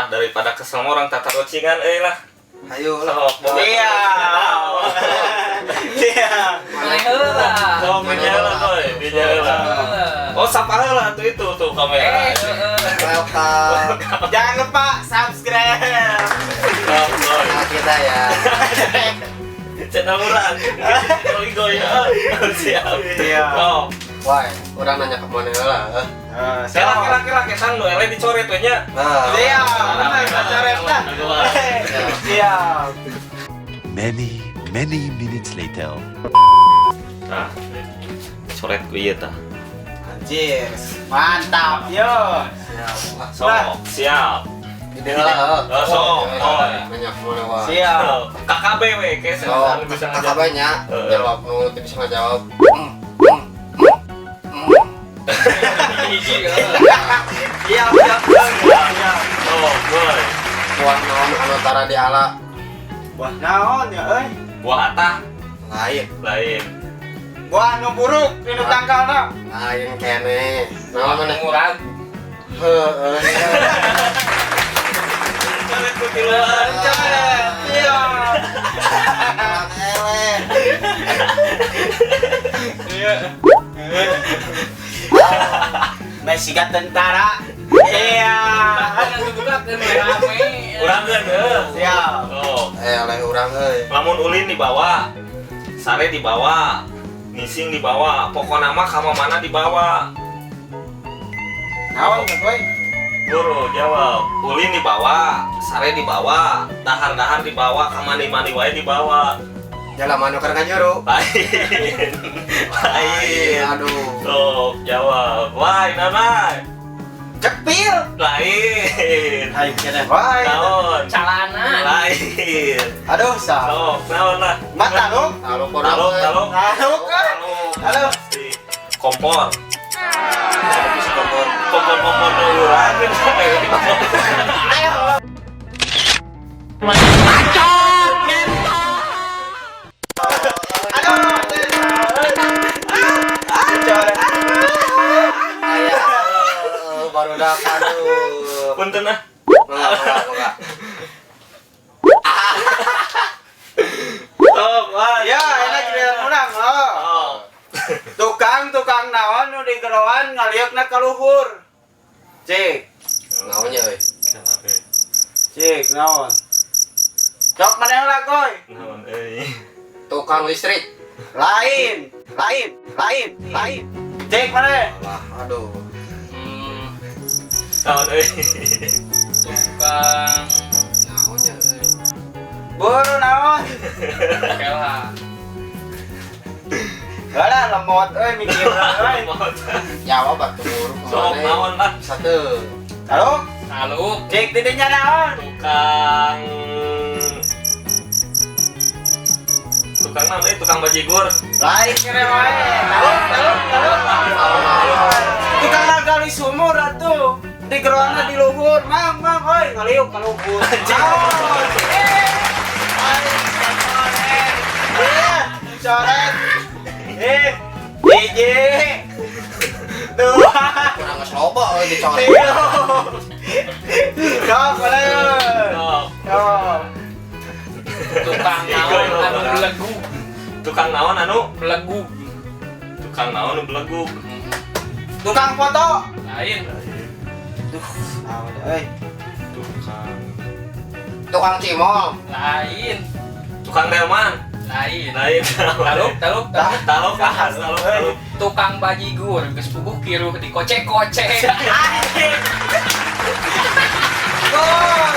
Nah, daripada kesel urang tatarocingan euy lah. Ayo lah. Sok, boleh. Iya. Iya. Maneh heula. Sok, dinya heula, boy. Dinya heula. Oh, sapa heula tuh itu tuh kamera. Eh, heeh. Welcome. Jangan lupa subscribe. Sok, boy. Nah, kita ya. Channel urang. Igo ya. Siap. Iya. Sok. Wah, urang nanya ke mana lah. Eh, Kela kela kela kesan nu eleh dicoret we nya. Nah, Iya, benar coret dah. Siap. Many, many minutes later. Nah, coret ku ieu tah. Anjir, mantap yo. Siap lah. Sok, siap. Ide lah. Oh, sok. Oh. Nanya ke mana wah. Siap. KKB we ke Sok, bisa KKB nya Heeh. jawab nu teu bisa ngajawab. Hiji heeh. Siap, siap, siap. Siap. Sok, boy. Buah naon anu tara diala? Wah, naon ya euy? Buah atah Lain. Lain. Buah nu buruk dinu tangkalna. Lain kene. Naon maneh? Murag. Heeh. Coret ku tiluan. Coret. Siap. Eleh. Iya. Messi tentara. Iya. Anu buka kan rame. Urang geun heuh. Siap. Sok. Eleh urang euy. Lamun ulin dibawa, sare dibawa, ngising dibawa, pokokna mah ka mana dibawa. Naon koy? Buru jawab. Ulin dibawa, sare dibawa, dahar-dahar dibawa, ka mandi-mandi wae dibawa. Jalan anu keur nganyuru. Lain. Lain. Aduh. Sok, jawab. Lain, lain. Cepil. Lain. Hai kene wae. Naon? Calana. Lain. Aduh, sah. Sok, naon lah? Mat taluk. Taluk urang. Taluk, taluk. Taluk, ah. Taluk. Taluk. Di kompor. Bisa kompor. Kompor-kompor nu urang. Ayo. Aduh. Ah, coret. Aya. Barudak aduh. Punten ah. Enggak, enggak, enggak. Sok, wah. Ya, enak giliran urang, oh. Oh. Tukang tukang naon nu di geroan ngaliukna ka luhur. Cik, Naonnya euy? Cik naon? Sok maneh lah koy. Naon euy? Tukang listrik. Lain, lain, lain, lain. Cik maneh. Alah, aduh. Naon euy? Tukang Naonnya euy? Buru naon? kela. Alah lemot euy mikirna euy. Jawab atuh buru. Sok naon lah? Bisa teu. Taluk, Taluk. cik tidinya naon? Tukang Tukang naon euy? Tukang bajigur. Lain kere wae. Taluk, taluk, taluk. Tukang ngagali sumur atuh. Di geroanna di luhur, mang mang oi ngaliuk ka luhur. Naon? Eh. Aing coret. Iya, coret. Eh, hiji. Dua. Kurang geus loba euy dicoret. Tilu. Sok, boleh. Sok. Sok. Tukang naon anu belegug. Tukang naon anu? Belegug. Tukang naon nu belegug? Tukang foto. Lain. Duh, naon euy. Tukang Tukang cimol. Lain. Tukang delman. Lain. Lain. Taluk, taluk, taluk. Taluk, ah, taluk, taluk. Tukang bajigur geus puguh kiruh dikocek-kocek. Anjing. Gol.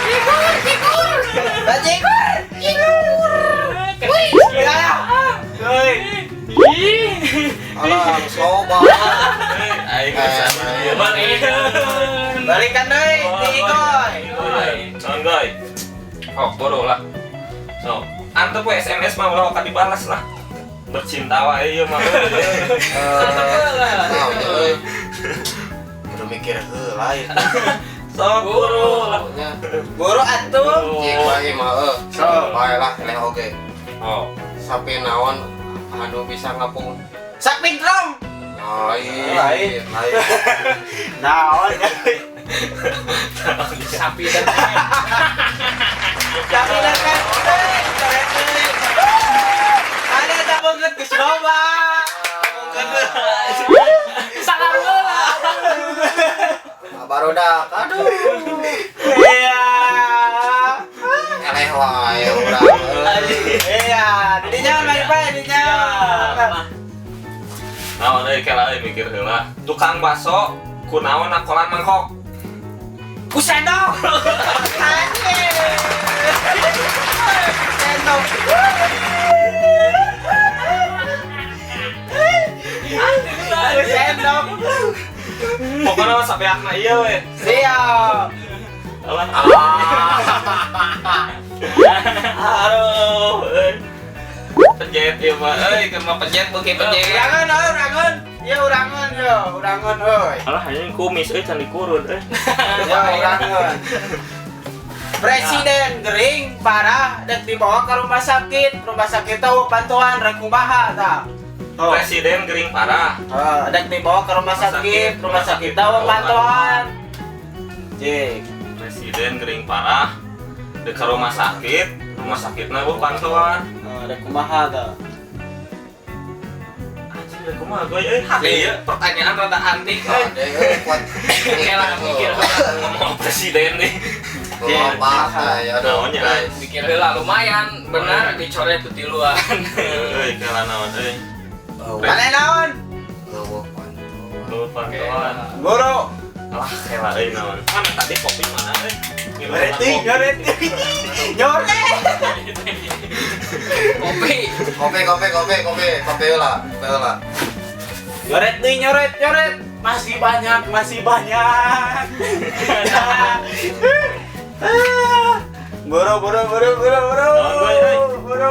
Jigur, jigur. Bajigur. Wih. Ya. Euy. Ih. Alah, geus loba. Eh, aing geus Eh, balikan. Balikan deui ti Igoy. Naon goy? Oh, bodoh lah. So, antep we SMS mah ulah ka dibalas lah. Bercinta wae ieu mah. Eh, naonnya euy? Kudu mikir heula ieu. Sok buru lah. Naonnya? Buru atuh. Cik wae mah euy. Sok. Bae lah eleh oge. Oh, Sapi naon anu bisa ngapung? Sapi drum. Lain. Lain. Lain. Naon? Sapi dan monyet. Sapi dan monyet. Ada tak banget geus loba. Salah heula. Barudak. Aduh. Iya. Eleh wae urang. Iya, dinya mari Pak, dinya. Naon euy kela euy mikir heula. Tukang baso kunaon nakolan mangkok? Ku sendok. Anjing. Sendok. Sendok. Pokoknya mah sabeakna ieu we. Siap. Alah. Aduh, euy. Pejet ieu mah euy, keur mah pejet beuki pejet. Urangan euy, urangan. Ya urangan yo, urangan euy. Alah anjing kumis euy can dikurun euy. Ya urangan. Presiden gering parah dan dibawa ke rumah sakit. Rumah sakit tahu bantuan rek kumaha tah. Oh. Presiden gering parah. Dek dibawa ke rumah sakit, rumah sakit tahu bantuan. Cik. Presiden gering parah dek ke rumah sakit, rumah sakitna eueuh bantuan. Rek kumaha tah? Anjing rek kumaha goy euy. Hade ieu pertanyaan rada antik euy. Ade euy kuat. Kela mikir Ngomong presiden nih. Ngomong apa ya aduh. Guys. Mikir heula lumayan, benar dicoret ku tiluan. Euy kela naon euy. Mana naon? Eueuh pantauan. Eueuh pantauan. Boro. Alah kela euy naon. Mana tadi kopi mana euy? Nyoret, nyoret. Nyoret. Kopi. Kopi, kopi, kopi, kopi, kopi lah, kopi lah. Nyoret nih, nyoret, nyoret. Masih banyak, masih banyak. Boro, boro, boro, boro, boro. Boro.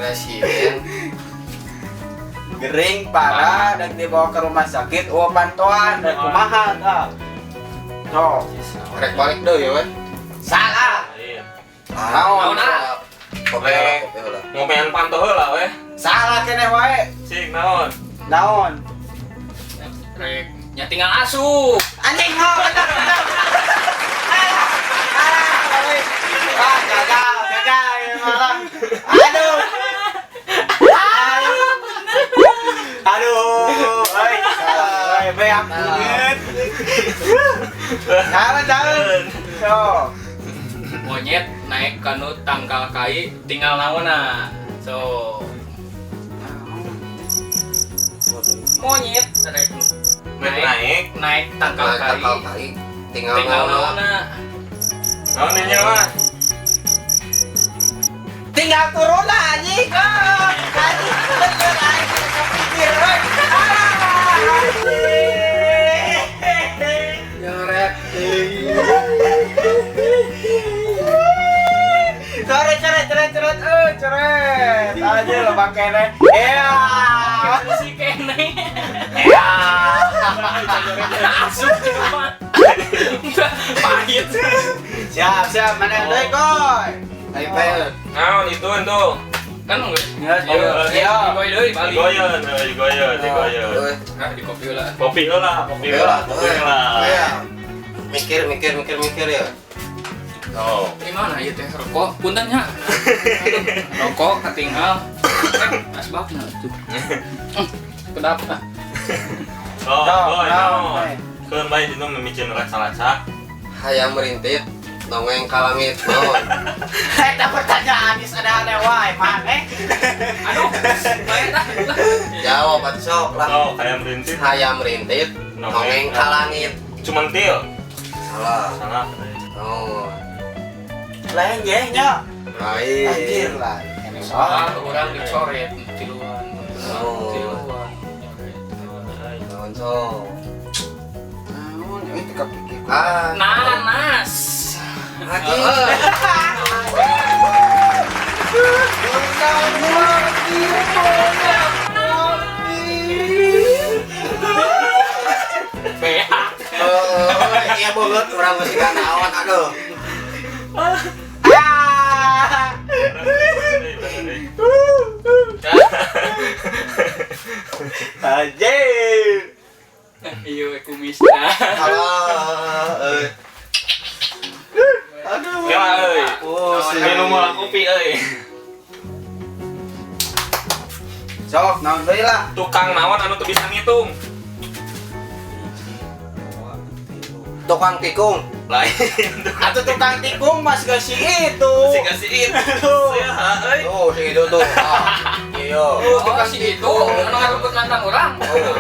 Presiden gering parah dan dibawa ke rumah sakit. Oh, pantauan dan kumaha tah. No. Rek balik deh ya, weh. Salah. Iya. Naon? Kopi lah, kopi lah. Ngomean panto heula weh. Salah keneh wae. Cik naon? Naon? Rek nya tinggal asup. Anjing ho, bener, bener. Ah, gagal, gagal malah. Aduh. Aduh, oi, oi, beak banget. Jalan, jalan. So. Monyet naik kanu tangkal kai tinggal naonna. So. Monyet naik naik tangkal kai tinggal naonna. Naon nya mah? Tinggal turun lah anjing. Anjing bener anjing kepikir we. Nyoret. Coret coret coret coret coret. Aja lo pakene. Iya. Si kene. Iya. Asup mah. Pahit. Siap siap mana deui koy. Ayo pe. Naon itu tuh? Kan geus. Iya. Digoy deui balik. Digoyeun, digoyeun, digoyeun. Ah, di kopi heula. Kopi heula, kopi heula, kopi heula. Iya. Mikir, mikir, mikir, mikir ya. Oh. Gimana ieu teh rokok? Punten nya. Rokok ketinggal. Asbabna tuh. Kedap ah. Oh, naon. Keun bae dinu mimicin raca-raca. Hayam merintit. Dongeng kalangit naon. Eta pertanyaan geus ada-ada wae maneh. Aduh, bae tah. Jawab atuh sok lah. Oh, hayam rintit. Hayam rintit, dongeng kalangit. Cumentil. Salah. Salah. Oh. Lain ye nya. Lain. Anjir lah. Salah urang dicoret tiluan. Tiluan. Naon sok. Naon euy teu kapikir. Ah. Nanas. Anjing. Beak. Iya banget urang geus naon aduh. Anjir. Iya, we kumis. Alah, euy. Aduh. Kela euy. Oh, sih. Minum ulah kopi euy. Sok, naon deui lah. Tukang naon anu teu bisa ngitung? Tukang tikung. Lain. Atau tukang tikung mas gak si itu. Si kasih itu. Seha euy. Tuh, si itu tuh. Ah, iya. Oh, si itu anu ngarebut nantang urang. Oh.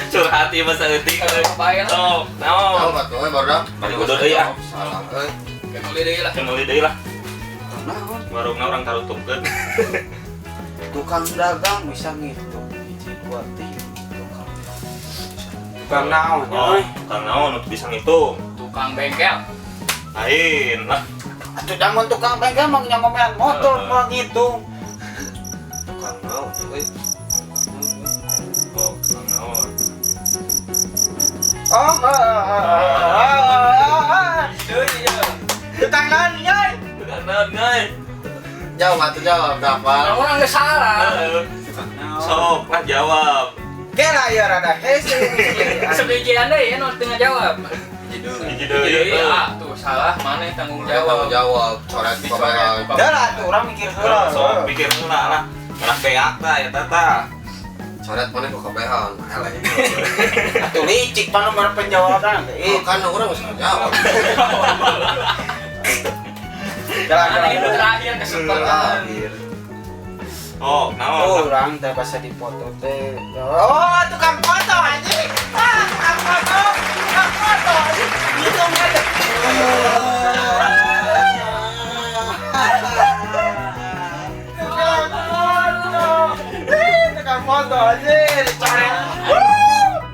Curhat ieu mah saeutik euy. Bae lah. Sok, Tahu naon? batu euy barudak. Balik udah deui ah. Salah euy. Kenuli deui lah. Kenuli deui lah. Naon? Warungna urang tarutumkeun. Tukang dagang bisa ngitung. Hiji, dua, tiga. Tukang. Tukang naon? Oh, Euy. tukang naon anu teu bisa ngitung? Tukang bengkel. Lain lah. Atuh dangun tukang bengkel mah nyangomean motor Heeh. mah ngitung. Tukang naon euy. Oh, tukang naon? Oh, tukang naon euy? Tukang naon, guys? Jawab atuh jawab berapa? Orang geus salah. Heeh. Sok lah jawab. Kela ya rada hese. Sebijian deui ya nu teu ngajawab. Hiji Jadi deui. ah tuh salah mana yang tanggung Jawab jawab. jawab coret Dicoret. kopean. Dah lah tuh orang mikir heula. Sok pikir heula lah. Malah beak tah eta tah. Coret mana ku kabehan. Eleh. Atuh licik pan nomor penjawaban teh. Oh, kan urang geus jawab. Jalan Mana itu jalan. terakhir kesempatan. Terakhir. Oh, naon? Orang teh bahasa dipoto teh. Oh, tukang foto anjing. Ah, tukang foto. Tukang foto anjing. Ngitung aja. Tukang foto. Eh, tukang foto anjing. Dicoret.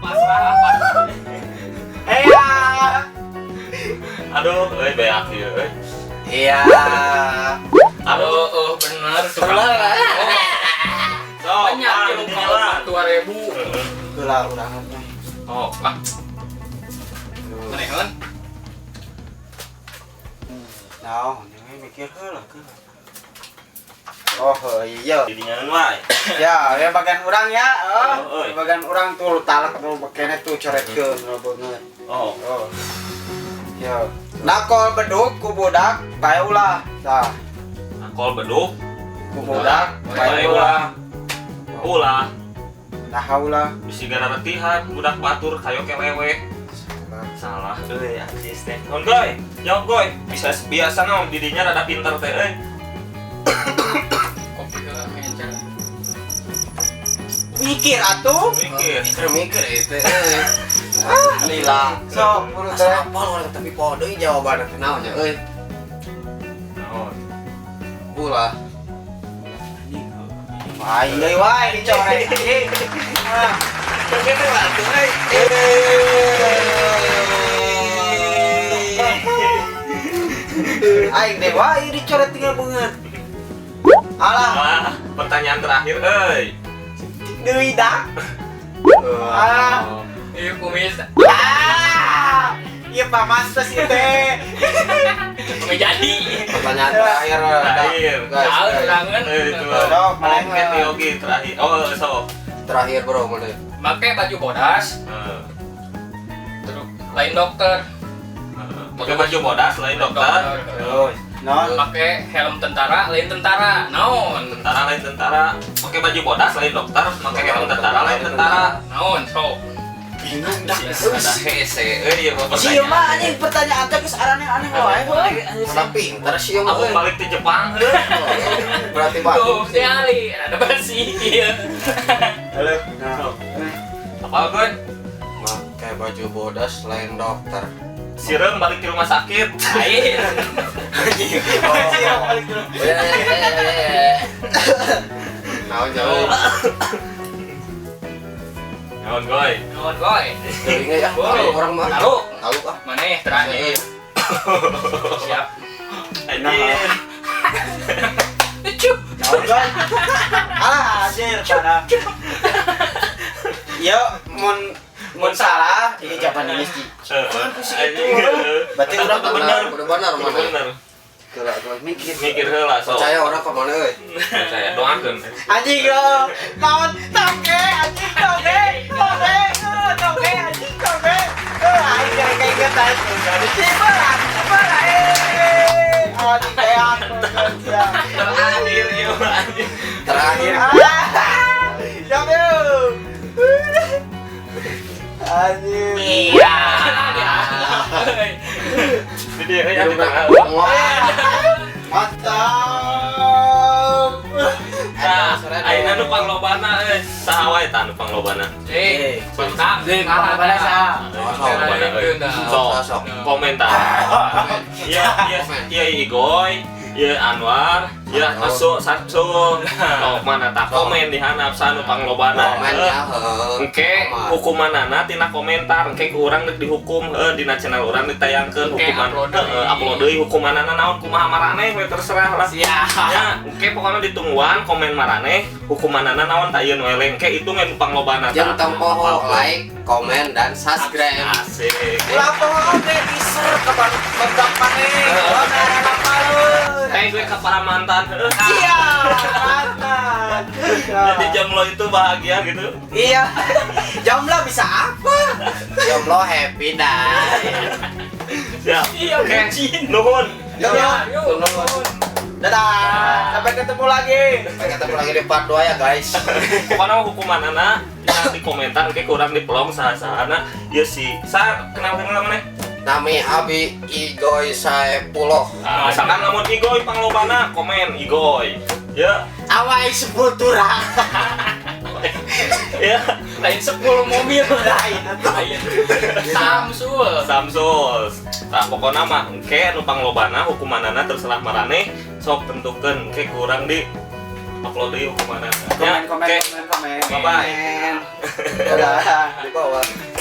Pasrah pasrah. Eh, ya. Aduh, euy beak ieu euy. Iya. Aduh, Oh, oh bener tukang. sok Banyak ah, yang jadinya lah. 2000. Heeh. Itulah urang teh. Oh, Lah, mana kan? Naon, ini mikir heula heula. Oh, iya. jadinya wae. Ya, ya bagian urang ya. Oh, Oh, oi. bagian urang tuh talak tuh bekene tuh coretkeun lo beungeut. Oh, Oh. Ya. Nakol beduk ku budak bae ulah. Tah, nakol beduk, ku budak bae bae ulah. ulah. Ulah, Nah, ulah. bisi gara retihan budak batur kayo kelewe. Salah euy anjis teh. Naon goy? Jawab goy. Bisa biasa naon didinya rada pinter teh euy. Kopi heula ngencer. Mikir atuh. Mikir. Mikir itu euy. Ah, lila. Sok buru teh. Asa apal urang tapi poho deui jawabanna teh naon nya euy. Naon? Ulah. Wah, deui wae dicoret. Anjing. Ah. Begitu atuh euy. Aing deh wae dicoret tinggal beungeut. Alah, Wah, pertanyaan terakhir euy. deui dah. Ah. Iya kumis. Ah. Iya pamantes ieu teh. Nggak jadi. Pertanyaan terakhir. Terakhir. Guys, Tahu guys. terangan. Itu. Sok, mana Oke, Yogi terakhir. Oh, sok. Terakhir bro mana? Make baju bodas, Heeh. terus lain dokter. Heeh. Pakai baju bodas lain dokter. Terus, non. Make helm tentara, lain tentara. Naon? Tentara lain tentara. Pakai baju bodas lain dokter, pakai helm tentara lain tentara. Naon, sok. Bingung dah. Ada hese euy ieu mah Sia mah pertanyaan. anjing pertanyaan teh geus arane-aneh wae heuy. Mana pinter sih yang Aku euy. balik ke Jepang heuh. Berarti batu. Tuh, sekali. Ada bersih. Iya. Halo. Nah. Apa gue? Pakai baju bodas lain dokter. Sireum balik ke rumah sakit. Lain. Sia balik dulu. Naon jauh. Naon goy? Naon, goy? Teuing ya. Bro. Orang mah. Tahu. Tahu ah. Mana terakhir? Siap. Anjir. Lucu. Naon goy? Alah anjir parah. Yo mun mun salah ini Japanese di. Heeh. Berarti urang bener. Udah benar Kudu mana? bener. Geura gua mikir. Mikir heula sok. Percaya orang ke mana euy? Percaya doakeun. Anjing yo. Naon toge anjing toge toge toge. Anjing kayak ya. Terakhir ieu mah, anjing. Terakhir. Ah, siap yuk. Anjing. Iya. Jadi ya di tengah. Wah. Mantap. Nah, ayeuna nu panglobana euy, saha wae tah nu panglobana? Eh, mantap. Ding, panglobana saha? Panglobana euy. Sok, Sok. komentar. Iya, iya, iya Igoy, iya Anwar, iya Asu, Samsul. Sok mana tah komen di handap saha nu panglobana. Komen ya, heuh. Engke Komen. hukumanana tina komentar, engke ku urang deuk dihukum heuh dina channel urang ditayangkeun Engke hukuman upload deui. Heeh, upload deui hukumanana naon kumaha maraneh we terserah lah. Siap. Ya, engke pokoknya ditungguan komen maraneh hukumanana naon tah ieu nu eleng engke hitung nu panglobana tah. Jeung tong poho like, komen dan subscribe. Asik. Ulah poho oge diser ke barudak maneh. Oh, nah, palun. Kayak gue ke para mantan. Heuh. Siap. Mantap. Jadi jomblo itu bahagia gitu. Iya. Jomblo bisa apa? Jomblo happy dah. Siap. Iya, Oke. bucin. Nuhun. Jomblo. Yuk. Dadah. Sampai ketemu lagi. Sampai ketemu lagi di part 2 ya guys. Pokoknya hukumanana di komentar engke kurang dipelong saha-sahana ieu si sa kenal kenal maneh? Nami Abi Igoy Saepuloh. Nah, misalkan lamun Igoy panglobana komen Igoy. Ya, Awai Sepultura. ya. Lain 10 mobil. Lain atuh. Lain. Samsul. Samsul. Nah, pokoknya mah engke nu panglobana hukumanana terserah maraneh sok tentukeun engke kurang di upload deui hukumanana. Komen komen Oke. komen komen. Bye-bye. Dadah. Di bawah.